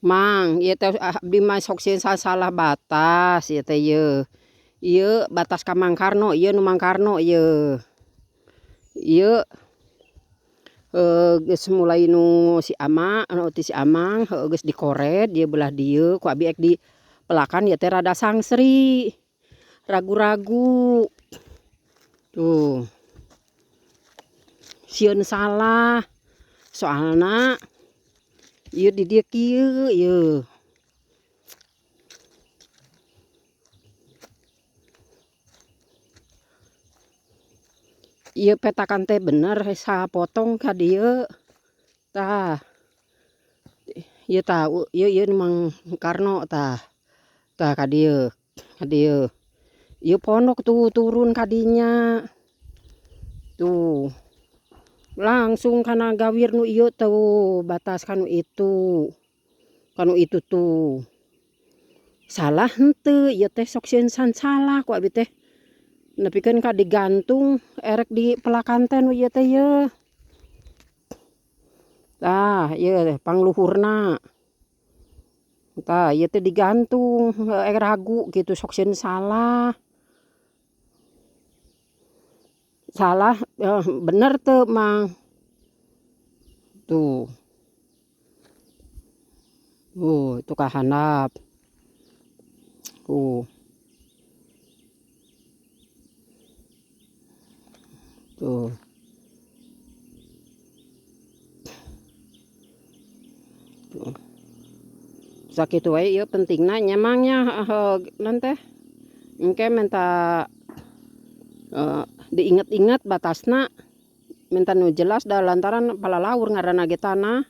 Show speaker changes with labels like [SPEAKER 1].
[SPEAKER 1] Mang, ieu teh abdi mah sok sieun salah batas ieu teh yeuh. Ieu batas ka Mang Karno, ieu nu Mang Karno ieu. Ieu geus mulai nu si ama, nu ti si Amang heueuh geus dikoret ieu belah dieu ku abi ek dipelakan ieu teh rada sangsri. Ragu-ragu. Tuh. Sieun salah. Soalna ieu di dieu kieu ieu. Ieu petakan teh bener sapotong ka dieu. Tah. Ieu tah ieu ieu Mang Karno tah. Tah ka dieu, ka dieu. Ieu pondok tuh turun ka dinya. Tuh. Langsung kana gawir nu ieu tuh batas kanu itu. Kanu itu tuh. Salah henteu ieu teh sok sieun salah ku abi teh. Nepikeun ka digantung erek di pelakan teh nu ieu teh yeuh. Tah ieu pangluhurna. Tah ieu teh digantung ragu kitu sok sieun salah. Salah bener teu Mang. Tuh. Tuh itu ka handap. Tuh. Tuh. Tuh. Sakitu wae ieu pentingna nya Mang nya naon teh. Engke minta diinget-inget batasna minta nu jelas da lantaran palalaur ngaranna ge tanah.